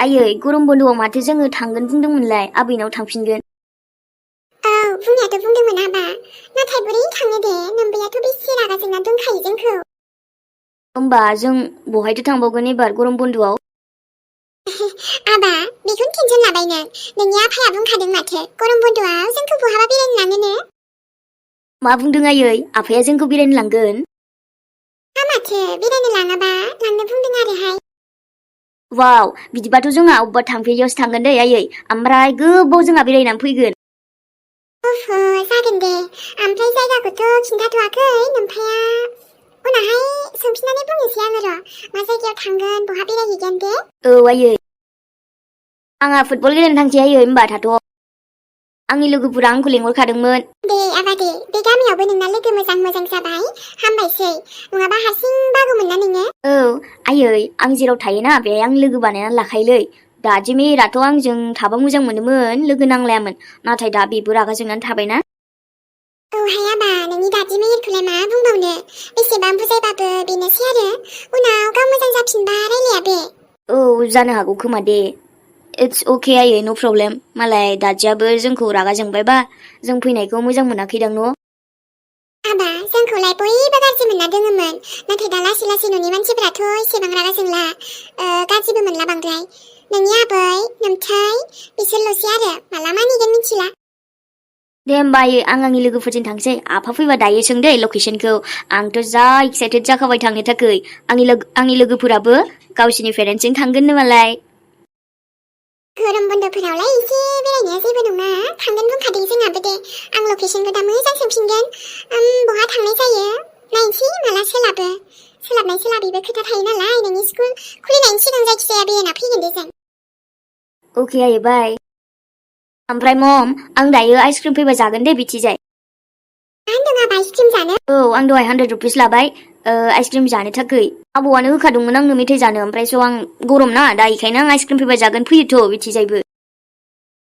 आयै गरम बन्द'आव माथो जोङो थांगोन बुंदोंमोनलाय आबैनाव थांफिनगोन। औ बुंनायाथ' बुंदोंमोन आबा, नाथाय बोरै थांनो दे, नोम्बैयाथ' बेसे रागा जोंना दोनखायो जोंखौ। होमबा जों बहायथो थांबावगोन एबार गरम बन्द'आव? आबा बेखौनो टेनसन लाबाय नों, नोंनि आफाया बुंखादों माथो गरम बन्द'आव जोंखौ बहाबा बेरायनो लाङोनो। मा बुंदों आयै, आफाया जोंखौ बेरायनो लांगोन? माथो बेरायनो लाङाबा लांनो बुंदों आरोहाय। वाव, बिदिबाथ' जोंहा अब्बा थांफेरियावसो थांगोन दै आयै, ओमफ्राय गोबाव जोंहा बेरायनानै फैगोन। जागोन दे, ओमफ्राय जायगाखौथ' खिन्थाथ'वाखै नोम्फाया, उनावहाय सोंफिननानै बुंनोसै आङो र', मा जायगायाव थांगोन बहा बेरायहैगोन दे। औ आयै, आंहा फुटबल गेलेनो थांसै आयै, होमबा थाथ'। आंनि लोगोफोरा आंखौ लेंहरखादोंमोन। दे आबा दे, बे गामियावबो नोंना लोगो मोजां मोजां जाबाय, हामबायसै, नङाबा हारसिं बागौमोन ना नोङो। औ आयै, आं जेराव थायोना बेहाय आं लोगो बानायनानै लाखायोलै। दादि मेहेराथ' आंजों थाबा मोजां मोनोमोन, लोगो नांलायामोन, नाथाय दा बेबो रागा जोंनानै थाबायना। औहाय आबा, नोंनि दादि मेहेरखौलाय मा बुंबावनो, बेसेबां बुजायबाबो बेनोसै आरो, उनाव गाव मोजां जाफिनबा रायलाया बे। औ जानो हागौ खोमा दे। इट्स अके आयै, नो प्रब्लेम। मालाय दादियाबो जोंखौ रागा जोंबायबा जों फैनायखौ मोजां मोनाखैदां न'? आबा जोंखौलाय बयबो गाज्रि मोनना दोङोमोन, नाथाय दा लासै लासै न'नि मानसिफोराथ' एसेबां रागा जोंला, गाज्रिबो मोनला बांद्राय। नोंनि आबै, नोमथै, बिसोरल'सै आरो, माला मानिगोन मिथिला। दे होमबा आयै, आं आंनि लोगोफोरजों थांसै। आफा फैबा दायो सों दे लकेसनखौ। आंथ' जा एक्साइटेड जाखाबाय थांनो थाखाय। आंनि लोगोफोराबो गावसिनि पेरेन्टसजों थांगोननो मालाय। गरम बन्द'फोरावलाय एसे बेरायनाया जेबो नङा, थांगोन बुंखादों जोंहाबो दे। आं लकेसनखौ दा मोजां सोंफिनगोन, बहा थांनाय जायो, नायनोसै माला सोलाबो। सोलाबनाय सोलाबिबो खोथा थायो नालाय, नोंनि स्कुल खुलिनायनि सिगां जायखिजाया बेरायना फैगोन दे जों। अके आयै बाय। ओमफ्राय मम, आं दायो आइसक्रिम फैबा जागोन दे बिथिजाय। मा होनदों आबा, आइसक्रिम जानो? औ, आं दहाय 100 रुपिस लाबाय आइसक्रिम जानो थाखाय। आबौआनो होखादोंमोन आंनो मेथाइ जानो, ओमफ्राय स' आं गरम ना दा, इखायनो आं आइसक्रिम फैबा जागोन, फैयोथ' बिथिजायबो।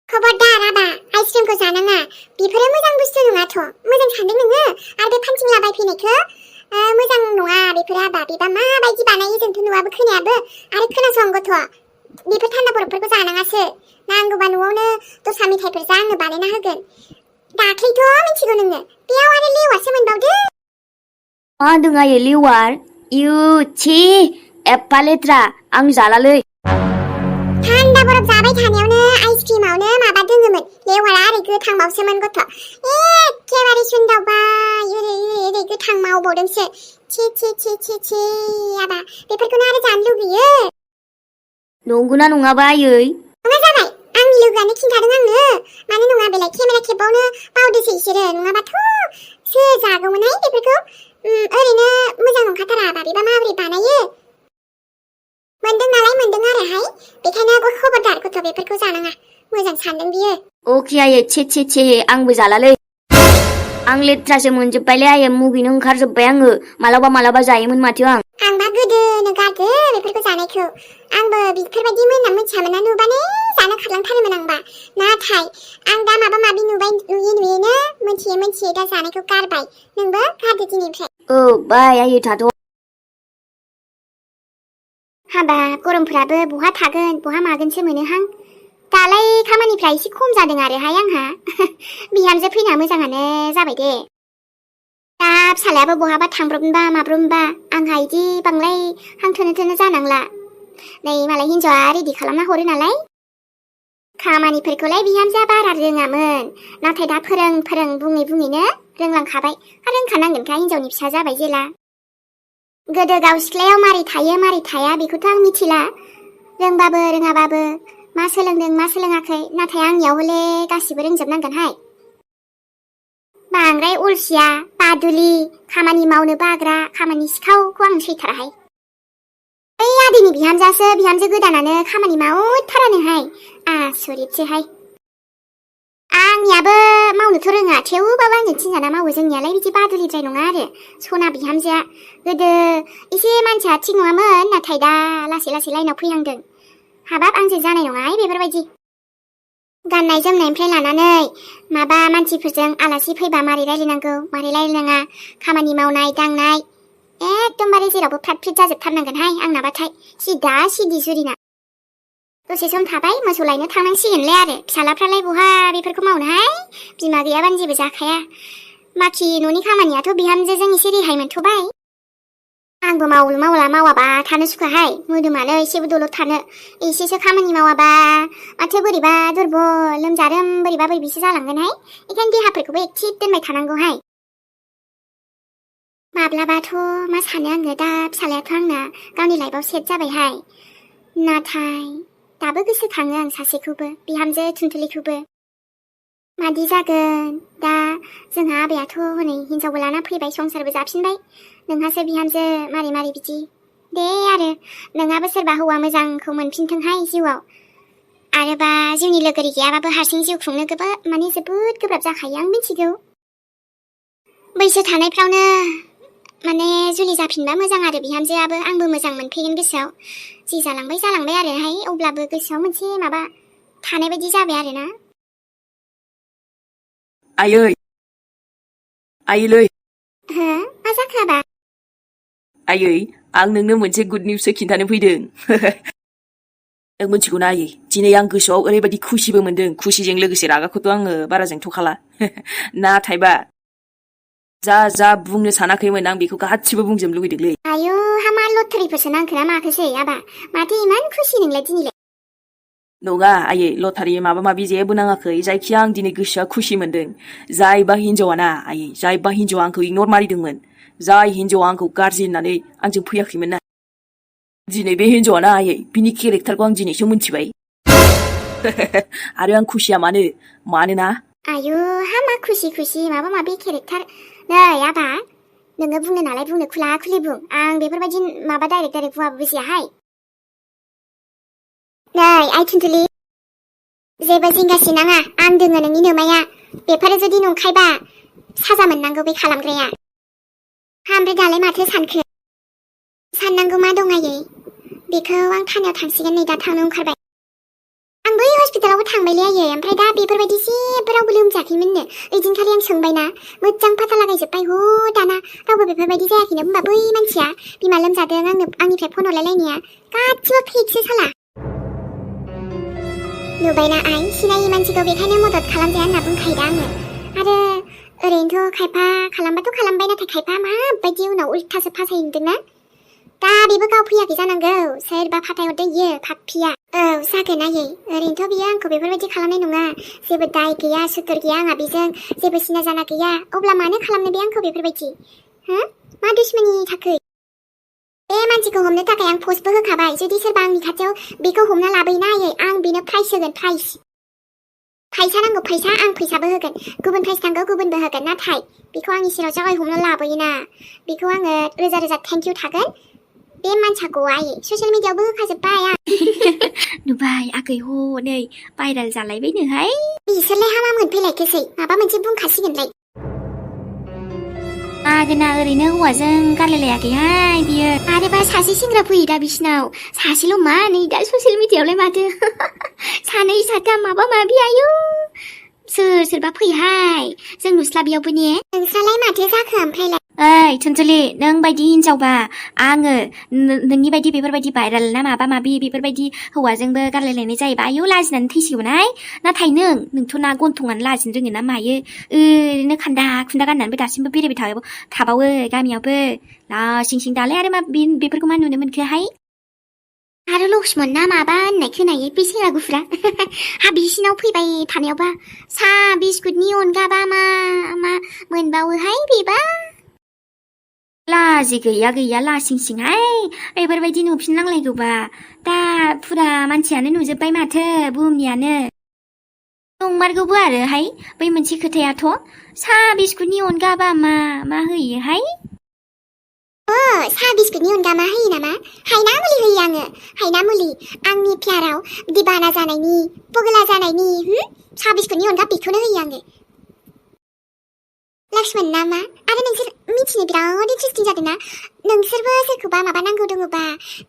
खबरदार आबा, आइसक्रिमखौ जानाङा, बेफोरो मोजां बुस्थु नङाथ', मोजां सानदों नोङो, आरो बे फानथिंला बायफैनायखौ मोजां नङा बेफोरो आबा, बेबा माबायदि बानायो जोंथ' नुवाबो खोनायाबो, आरो खोनासं गथ', बेफोर थान्दा बरफफोरखौ जानाङासो, नांगौबा न'आवनो दस्रा मेथाइफोर जा आंनो बानायना होगोन। दाख्लैथ' मिथिगौ नोङो, बेयाव आरो लेवासो मोनबावदो। मा होनदों आयै, लेवार? इउ छी, एफा लेथ्रा, आं जालालै। थान्दा बरफ जाबाय थानायावनो आइसक्रिमावनो माबा दोङोमोन, लेवारा ओरै गोथांबावसोमोन गथ', एखेबारे सुन्दावबाय, ओरै गोथां मावबावदोंसो। छी आबा, बेफोरखौनो आरो जानो लुगैयो। नंगौना नङाबा आयै? नङा जाबाय, आंनि लोगोआनो खिन्थादों आंनो, मानो नङा बेलाय, केमेरा खेबबावनो बावदोसो इसोरो, नङाबाथ' सोर जागौमोनहाय बेफोरखौ, ओरैनो मोजां नंखाथारा आबा, बेबा माबोरै बानायो। मोनदों नालाय मोनदों आरोहाय, बेखायनो खबरदार गथ', बेफोरखौ जानाङा, मोजां सानदों बियो। अके आयै, छे, आंबो जालालै। आं लेथ्रासो मोनजोब्बायलै आयै, मुगैनो ओंखारजोब्बाय आङो, मालाबा जायोमोन माथो आं। आंबा गोदोनो गारदो बेफोरखौ जानायखौ, आंबो बेफोरबायदि मोनना मिथियामोन ना, नुबानो जानो खारलांथारोमोन आंबा, नाथाय आं दा माबा माबि नुयैनो मोनथियै दा जानायखौ गारबाय, नोंबो गारदो दिनैनिफ्राय। औ बाय आयै, थाथ'। हाबा गरमफ्राबो बहा थागोन बहा मागोनसो मोनोहां, दालाय खामानिफ्रा एसे खम जादों आरोहाय आंहा, बिहामजो फैना मोजाङानो जाबाय दे। दा फिसालायाबो बहाबा थांब्रबनोबा माब्रबनोबा आंहा इदि बांद्राय हांथोनो थोनो जानांला, नै मालाय हिन्जावा रेडि खालामना हरो नालाय। खामानिफोरखौलाय बिहामजोआ बारा रोङामोन, नाथाय दा फोरों बुङैनो रोंलांखाबाय, आरो रोंखानांगोनखा, हिन्जावनि फिसा जाबाय जेला। गोदो गाव सिख्लायाव मारै थायो मारै थाया बेखौथ' आं मिथिला, रोंबाबो रोङाबाबो मा सोलोंदों मा सोलोङाखै, नाथाय आंनियाव हले गासिबो रोंजोबनांगोनहाय। बांद्राय अलसिया, बादुलि, खामानि मावनो बाग्रा, खामानि सिखावखौ आं सैथाराहाय। ओइ आदैनि बिहामजो गोदानानो खामानि मावथारानोहाय, आसरितसोहाय। आंनियाबो मावनोथ' रोङा, थेवबाबो आंजों थिनजाना मावो, जोंनियालाय बिदि बादुलिद्राय नङा आरो, सना बिहामजोआ। गोदो एसे मानसिया थिग नङामोन, नाथाय दा लासै लाइनाव फैहांदों। हाबाब आंजों जानाय नङाहाय बेफोरबायदि। गाननाय जोमनायनिफ्राय लानानै माबा मानसिफोरजों आलासि फैबा मारै रायलायनांगौ मारै रायलायनाङा, खामानि मावनाय दांनाय एकदमबारे जेरावबो फ्रात फ्रिट जाजोबथारनांगोनहाय आंनाबाथाय, सिदा सिदि जुरिना। दसे सम थाबाय मोसौ लायनो थांनांसिगोनलाय आरो फिसालाफ्रालाय बहा बेफोरखौ मावनोहाय बिमा गैयाबानो जेबो जाखाया बाखि न'नि खामानियाथ' बिहामजोजों एसे रेहाय मोनथ'बाय आंबो मावाबा थानो सुखुवाहाय मोदोमानो एसेबो दलद थानो एसेसो खामानि मावाबा माथो बोरैबा दुरबल लोमजारोम बोरैबा बोरैबिसो जालांगोनहाय बेखायनो देहाफोरखौबो एक्टिभ दोनबाय थानांगौहाय माब्लाबाथ' मा सानो आङो दा फिसालायाथ' आंना गावनि लाइफआव सेट जाबायहाय नाथाय दाबो गोसोखाङो आं सासेखौबो बिहामजो थुनथुलिखौबो मादि जागोन दा जोंहा आबैयाथ' हनै हिनजावबो लाना फैबाय संसारबो जाफिनबाय नोंहासो बिहामजो मारै बिदि दे आरो नोंहाबो सोरबा हौवा मोजांखौ मोनफिनथोंहाय जिउआव आरोबा जिउनि लोगोरि गैयाबाबो हारसिं जिउ खुंनो जोबोद गोब्राब जाखायो आं मिथिगौ बैसो थानायफ्रावनो जुलि जाफिनबा मोजां आरो बिहामजोआबो आंबो मोजां मोनफैगोन गोसोआव जि जालांबाय आरोहाय अब्लाबो गोसोआव मोनसे माबा थानाय बायदि जाबाय आरोना आयै हो मा जाखो आबा आयै आं नोंनो मोनसे गुड निउससो खिन्थानो फैदों नों मिथिगौना आयै दिनै आं गोसोआव ओरैबायदि खुसिबो मोनदों खुसिजों लोगोसे रागाखौथ' आङो बारा जोंथ'खाला नाथायबा जा बुंनो सानाखैमोन आं बेखौ गासिबो बुंजोबनो लुगैदोंलै आयौ हामा लटारिफोरसो नांखो ना माखोसै आबा माथो इमान खुसि नोंलाय दिनैलाय नङा आयै लटारि माबा जेबो नाङाखै जायखिया आं दिनै गोसोआ खुसि मोनदों जायबा हिनजावाना आयै जायबा हिनजावा आंखौ इगनर मारिदोंमोन जाय हिनजावा आंखौ गाज्रि होननानै आंजों फैयाखैमोन ना दिनै बे हिनजावाना आयै बिनि केरेक्टारखौ आं दिनैसो मिथिबाय आरो आं खुसिया मानोना आयु हामा खुसि माबा केरेक्टार नै आबा नोङो बुंनो नालाय बुंनो खुला खुलि बुं आं बेफोरबायदि माबा डाइरेक्ट बुङाबो बुजियाहाय नै आइ थुनथुलि जेबो जिंगासि नाङा आं दोङो नोंनि नोमाया बेफोरो जुदि नंखायबा साजा मोननांगौ बे खालामग्राया ओमफ्राय दालाय माथो सानखो साननांगौ मा दं आयै बेखौ आं थानायाव थांसिगोन नै दा थांनो ओंखारबाय आं बै हस्पिटालावबो थांबायलै आयै ओमफ्राय दा बेफोरबायदि जेबो रावबो लोमजायाखैमोननो ओइदिनखालि आं सोंबायना मोजां फाथा लागायजोब्बाय दाना रावबो बेफोरबायदि जायाखैनो होमबा बै मानसिया बिमा लोमजादों आंनिफ्राय फन हरलायलायनाया गासिबो फेकसो साला नुबायना आइ सिनायै मानसिखौ बेखायनो मदद खालामजाया होनना बुंखायोदा आङो आरो ओरैनोथ' खायफा खालामबाथ' खालामबाय नाथाय खायफा माबायदि उनाव उल्थासो फासायदोंना दा बेबो गाव फैयाखै जानांगौ सोरबा फाथायहरदों इयो पाप्पिया औ जागोन आयै ओरैनोथ' बियो आंखौ बेफोरबायदि खालामनाय नङा जेबो दाय गैया सुथुर गैया आंहा बेजों जेबो सिना जाना गैया अब्ला मानो खालामनो बे आंखौ बेफोरबायदि हो मा दुश्मनी थाखै बे मानसिखौ हमनो थाखाय आं पस्टबो होखाबाय जुदि सोरबा आंनि खाथियाव बेखौ हमना लाबोयोना आयै आं बेनो प्राइज होगोन फैसा नांगौ फैसा आं फैसाबो होगोन गुबुन प्राइज नांगौ गुबुनबो होगोन नाथाय बेखौ आंनि सेराव जागाय हमना लाबोयोना बेखौ आङो रोजा थेंक इउ थागोन बे मानसिखौ आयै ससियेल मिडियायावबो होखाजोब्बाय आं नुबाय आगै हनै भाइरेल जालायबायनोहाय बिसोरलाय हामा मोनफैलायखोसै माबा मोनसे बुंखासिगोनलाय आगोना ओरैनो हौवाजों गारलायलायाखैहाय बियो आरोबा सासे सेंग्रा फैयो दा बिसिनाव सासेल' मा नै दा ससियेल मिडियायावलाय माथो सानै साथाम माबा माबि आयु सोरबा फैहाय जों नुस्लाबियावबो ने नोंस्रालाय माथो जाखो ओमफ्रायलाय ओइ थुनथुलि नों बायदि हिनजावबा आङो नोंनि बायदि बेफोरबायदि भाइरेल ना माबा माबि बेफोरबायदि हौवाजोंबो गारलायलायनाय जायोबा आयु लाजिनानै थैसिगौमोनहाय नाथाय नोंथ' ना गन्थंआनो लाजिनो रोङो ना मायो ओरैनो खान्दा खुन्दा गाननानैबो दासिमबो बेरायबाय थाबावो गामियावबो लासिं दालाय आरो मा बेफोरखौ मा नुनो मोनखोहाय आरो लक्ष्मण ना माबा होननाय खोनायो बे सेंग्रा गुफुरा हा बिसिनाव फैबाय थानायावबा साहा बिस्कुटनि अनगाबा मा मोनबावोहाय बेबा लाजि गैया लासिंसिंहाय बेफोरबायदि नुफिननांलायगौबा दा फुरा मानसियानो नुजोब्बाय माथो बुहुमनियानो नंमारगौबो आरोहाय बै मोनसे खोथायाथ' साहा बिस्कुटनि अनगाबा मा होयोहाय साहा बिस्कुटनि अनगा मा होयो नामा हायना मुलि होयो आङो हायना मुलि आंनि प्याराव दिबाना जानायनि पगला जानायनि साहा बिस्कुटनि अनगा बेखौनो होयो आङो लक्ष्मण नामा आरो नोंसोर मिथिनो बिराद इन्टारेस्टिं जादोंना नोंसोरबो सोरखौबा माबा नांगौ दङबा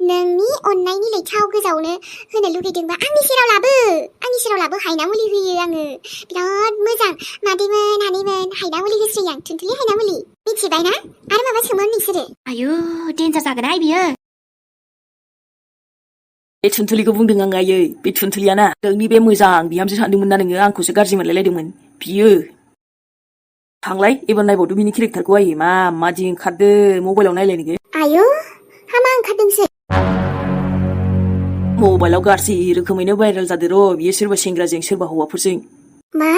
नोंनि अननायनि लैथोआव गोजावनो होनो लुगैदोंबा आंनि सेराव लाबो हायना मुलि होयो आङो बिराद मोजां मादैमोन हानैमोन हायना मुलि होस्रोयो आं थुनथुलि हायना मुलि मिथिबायना आरो माबा सोंमोन नोंसोरो आयु डेन्जार जागोनहाय बियो बे थुनथुलिखौ बुंदों आं आयै बे थुनथुलियाना नोंनि बे मोजां बिहामजो सानदोंमोन ना नोङो आंखौसो गाज्रि मोनलायलायदोंमोन बियो थांलाय एबार नायबावदो बिनि केरेक्टारखौ आयै मादि ओंखारदों मबाइलाव नायलाय नोङो आयौ हामा ओंखारदोंसो मबाइलाव गाज्रि रोखोमैनो भाइरेल जादो र' बियो सोरबा सेंग्राजों सोरबा हौवाफोरजों मा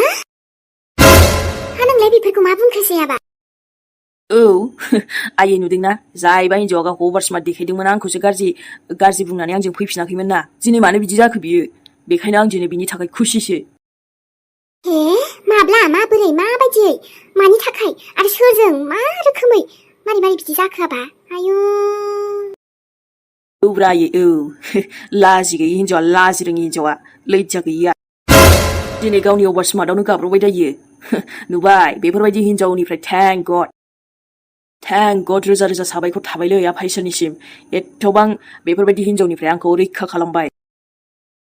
हा नोंलाय बेफोरखौ मा बुंखोसै आबा औ आयै नुदोंना जायबा हिन्जावा गावखौ अभार स्मार्ट देखायदोंमोन आंखौसो गाज्रि बुंनानै आंजों फैफिनाखैमोन ना दिनै मानो बिदि जाखो बियो बेखायनो आं दिनै बिनि थाखाय खुसिसो हे माब्ला माबोरै माबायदियै मानि थाखाय आरो सोरजों मा रोखोमै मारै बिदि जाखो आबा आयु औब्रा आयै औ लाजि गैयि हिन्जावा लाजि रोङि हिन्जावा लैजा गैयिया दिनै गावनि अभार स्मार्टआवनो गाब्रबबाय दायो नुबाय बेफोरबायदि हिन्जावनिफ्राय थेंक गड रोजा रोजा साबायखर थाबायलै आफा इसोरनिसिम एथबां बेफोरबायदि हिन्जावनिफ्राय आंखौ रैखा खालामबाय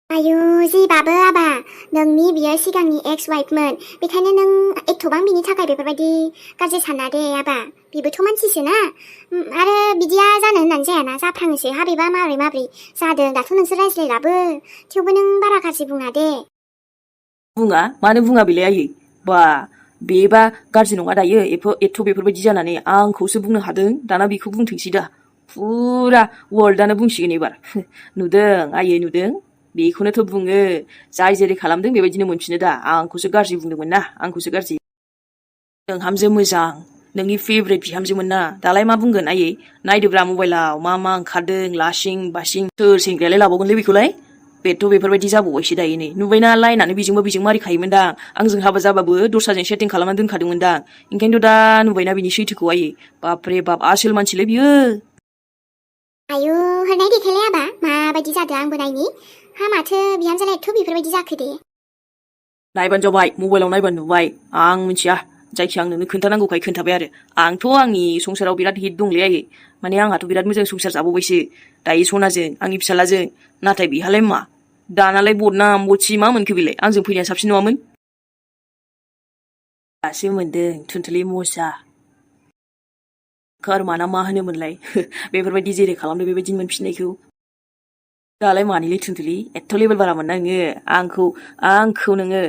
आयु जेबाबो आबा नोंनि बियो सिगांनि एक्स वाइफमोन बेखायनो नों एथबां बिनि थाखाय बेफोरबायदि गाज्रि साना दे आबा बेबोथ' मानसिसो ना आरो बिदिया जानो होननानै जायाना जाफ्राङोसो हाबेबा माबोरै जादों दाथ' नोंसोर रायज्लायलाबो थेवबो नों बारा गाज्रि बुङा दे बुङा मानो बुङा बेलाय आयै बा बेबा गाज्रि नङा दायो एथ' बेफोरबायदि जानानै आंखौसो बुंनो हादों दाना बेखौ बुंथोंसै दा फुरा वर्ल्डआनो बुंसिगोन एबार नुदों आयै नुदों बेखौनोथ' बुङो जाय जेरै खालामदों बेबायदिनो मोनफिनो दा आंखौसो गाज्रि बुंदोंमोन ना आंखौसो गाज्रि नोंहामजो मोजां नोंनि फेभरेट बिहामजोमोन ना दालाय मा बुंगोन आयै नायदोब्रा मबाइलाव मा ओंखारदों लासिं बासिं सोर सेंग्रायालाय लाबावगोनलै बेखौलाय बेथ' बेफोरबायदि जाबावबायसो दायो नै नुबायना लायनानै बेजोंबो मारिखायोमोन दां आंजों हाबा जाबाबो दस्राजों सेटिं खालामना दोनखादोंमोन दां ओंखायनोथ' दा नुबायना बिनि सैथोखौ आयै बापरे बाप आसोल मानसिलै बियो आयु हरनाय देखायलाय आबा माबायदि जादों आंबो नायनि हा माथो बिहामजोलाय एथ' बेफोरबायदि जाखो दे नायबानो जाबाय मबाइलाव नायबानो नुबाय आं मिथिया जायखिया आं नोंनो खोन्थानांगौखाय खोन्थाबाय आरो आंथ' आंनि संसाराव बिराद हिट दंलै आयै माने आंहाथ' बिराद मोजां संसार जाबावबायसो दायो सनाजों आंनि फिसालाजों नाथाय बिहालाय मा दानालाय बदनाम बदसि मा मोनखो बेलाय आंजों फैनाया साबसिन नङामोन दासो मोनदों थुनथुलि मजा खारमाना मा होनोमोनलाय बेफोरबायदि जेरै खालामदों बेबायदिनो मोनफिननायखौ दालाय मानिलै थुनथुलि एथ' लेभेल बारामोन नोङो आंखौ नोङो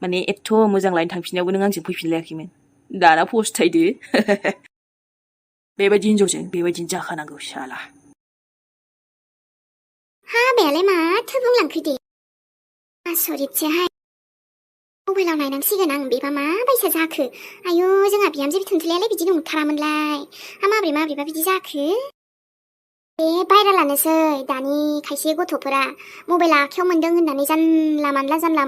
माने एथ' मोजां लायनो थांफिननायावबो नों आंजों फैफिनलायाखैमोन दाना फस्थायदो बेबायदि हिन्जावजों बेबायदिनो जाखानांगौ साला हाबायालाय माथो बुंलांखो दे आसरितसोहाय मबाइलाव नायनांसिगोन आं बेबा माबायसा जाखो आयु जोंहा बिहामजो थुनथुलियालाय बिदि नंथारामोनलाय हा माबोरैबा बिदि जाखो बे भाइरेलानोसै दानि खायसे गथ'फोरा मबाइल आखायाव मोन्दों होननानै जानला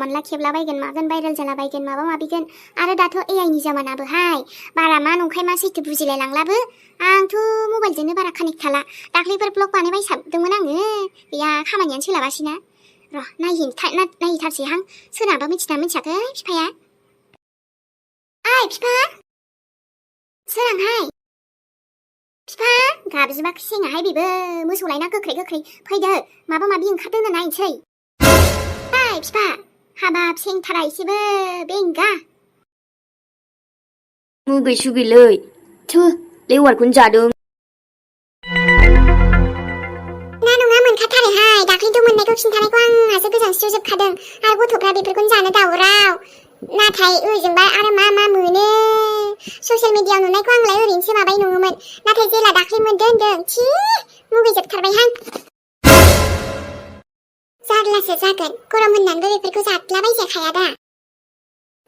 मानला खेबलाबायगोन मागोन भाइरेल जालाबायगोन माबा माबिगोन आरो दाथ' एआइनि जामानाबोहाय बारा मा नंखाय मा सैथो बुजिलाय लांलाबो आंथ' मबाइलजोंनो बारा कानेक्ट थाला दाख्लैफोर ब्लग बानायबाय साबदोंमोन आङो गैया खामानियानो सोलाबासैना र' नायहैथारसैहां सोरनाबा मिथिना मिथियाखै बिफाया ओइ बिफा सोरांहाय बिफा गाबजिबा सेङाहाय बेबो मोसौ लायना गोख्रै फैदो माबा माबि ओंखारदों होनना नायनोसै ओइ बिफा हाबाब सेंथारा एसेबो बेंगा मुगै सुगैलै थु लेवारखौनो जादों ना नङा मोनखाथारोहाय दाख्लैथ' मोननायखौ खिन्थानायखौ आंहासो गोजांस्रिवजोबखादों आरो गथ'फ्रा बेफोरखौनो जानो दावराव नाथाय ओजोंबा आरो मा मोनो ससियेल मिडियायाव नुनायखौ आंलाय ओरैनोसो माबाय नङोमोन नाथाय जेला दाख्लै मोनदों होनदों थि मुगैजोबथारबायहां जारलासो जागोन गरम होननानैबो बेफोरखौ जाद्लाबायजाखाया दा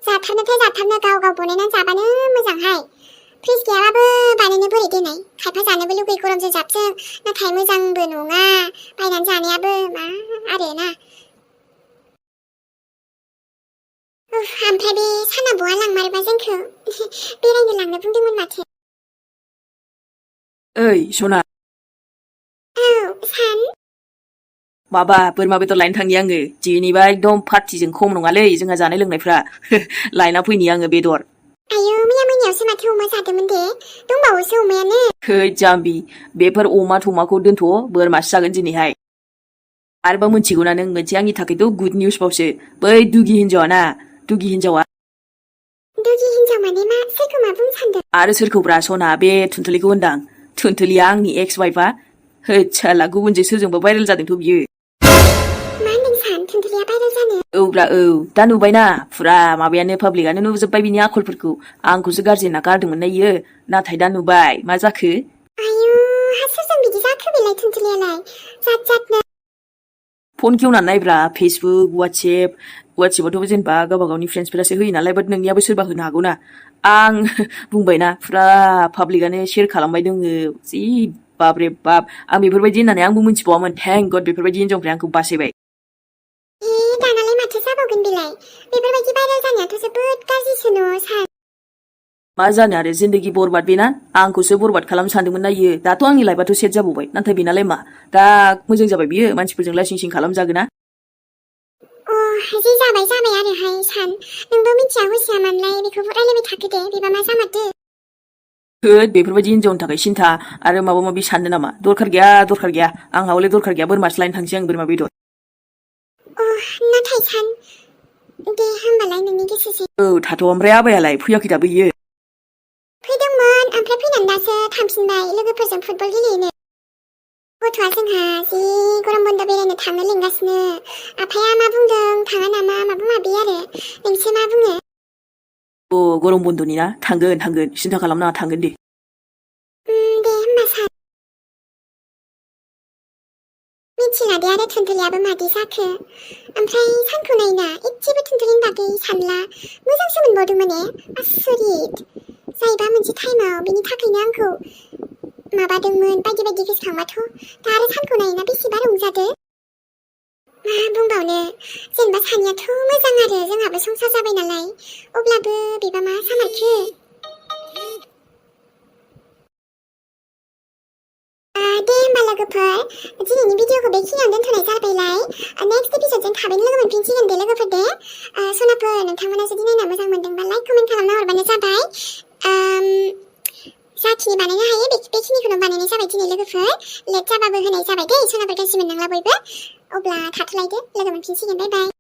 जाथारनो गाव बनायनानै जाबानो मोजांहाय फ्रिज गैयाबाबो बानायनो बोरै देनाय खायफा जानोबो लुगैयो गरमजों जाबजों नाथाय मोजांबो नङा बायनानै जानायाबो मा आरोना ओमफ्राय बे साना बहा लांमारोबा जोंखौ बेरायनो लांनो बुंदोंमोन माथो ओइ सना औ सान माबा बोरमा बेदर लायनो थांनि आङो दिनैबा एकदम पार्टिजों खम नङालै जोंहा जानाय लोंनायफ्रा लायना फैनि आङो बेदर आयौ मैया मोनायावसो माथो अमा जादोंमोन दे दंबावोसो अमायानो खै जाम्बि बेफोर अमा थमाखौ दोनथ' बोरमासो जागोन दिनैहाय आरोबाव मोनथिगौना नों मोनसे आंनि थाखायथ' गुड निउस बावसो बै दुगि हिन्जावा दुगि हिन्जाव माने मा सोरखौ मा बुंनो सानदों आरो सोरखौब्रा सना बे थुनथुलिखौ होनदां थुनथुलिया आंनि एक्स वाइफआ होद साला गुबुनजों सोरजोंबा भाइरेल जादोंथ' बियो मा होनदों सान थुनथुलिया भाइरेल जानो? औब्रा औ दा नुबायना फुरा माबायानो पाब्लिकआनो नुजोब्बाय बिनि आखलफोरखौ आंखौसो गाज्रि होनना गारदोंमोन ना इयो नाथाय दा नुबाय मा जाखो आयु हा सोरजों बिदि जाखो बेलाय थुनथुलियालाय जात जातनो फन खेवनानै नायब्रा फेसबुक वाट्सएपआवथ' जेनेबा गावबा गावनि फ्रेन्ड्सफोरासो होयो नालाय बाट नोंनियाबो सोरबा होनो हागौना आं बुंबायना फुरा पाब्लिकआनो शेयार खालामबाय दोङो जि बाबरे बाब आं बेफोरबायदि होननानै आंबो मिथिबावामोन थेंक गड बेफोरबायदि हिनजावनिफ्राय आंखौ बासायबाय दानालाय माथो जाबावगोन बेलाय बेफोरबायदि भाइरेल जानायाथ' जोबोद गाज्रिसो न' सान मा जानो आरो जिन्दगि बरबाद बेना आंखौसो बरबाद खालामनो सानदोंमोन ना इयो दाथ' आंनि लाइफआथ' सेट जाबावबाय नाथाय बेनालाय मा दा मोजां जाबाय बियो मानसिफोरजों लाइसिं सिं खालामजागोना जि जाबाय आरोहाय सान नोंबो मिथिया हसिया मानलाय बेखौ रायलायबाय थाखो दे बेबा मा जामारदो होद बेफोरबायदि हिनजावनि थाखाय सिन्था आरो माबा माबि साननो नामा दरखार गैया आंहा हले दरखार गैया बोरमासो लायनो थांसै आं बोरमा बेदर नाथाय सान दे होमबालाय नोंनि गोसोसै औ थाथ' ओमफ्राय आबायालाय फैयाखै दाबो इयो फैदोंमोन ओमफ्राय फैनानै दासो थांफिनबाय लोगोफोरजों फुटबल गेलेनो गथ'आ जोंहा जि गरम बन्द बेरायनो थांनो लिंगासिनो आफाया मा बुंदों थाङा नामा माबा माबि आरो नोंसो मा बुङो गरम बन्दनि ना थांगोन सिन्था खालामनाङा थांगोन दे दे होमबा सान मिथिला दे आरो थुनथुलियाबो मादि जाखो ओमफ्राय सानखौ नायना एसेबो थुनथुलिनि बागै सानला मोजांसो मोनबावदों माने आसरित जायबा मोनसे टाइमाव बिनि थाखायनो आंखौ माबादोंमोन बायदि गोसोखांबाथ' दा आरो सानखौ नायना बेसेबा रंजादो मा बुंबावनो जेनेबा सानैयाथ' मोजां आरो जोंहाबो संसार जाबाय नालाय अब्लाबो बेबा मा जामारखो दे होमबा लोगोफोर दिनैनि भिडिअखौ बेखिनियावनो दोनथ'नाय जाबायलाय नेक्स्ट एपिसोडजों थाबैनो लोगो मोनफिनसिगोन दे लोगोफोर दे सनाफोर नोंथांमोना जुदि नायना मोजां मोनदोंबा लाइक कमेन्ट खालामना हरबानो जाबाय जाखिनि बानायनो हायो बेखिनिखौनो बानायनाय जाबाय दिनै लोगोफोर लेट जाबाबो होनाय जाबाय दे सनाफोर गाज्रि मोननांला बयबो अब्ला थाथ'लायदो लोगो मोनफिनसिगोन बाय बाय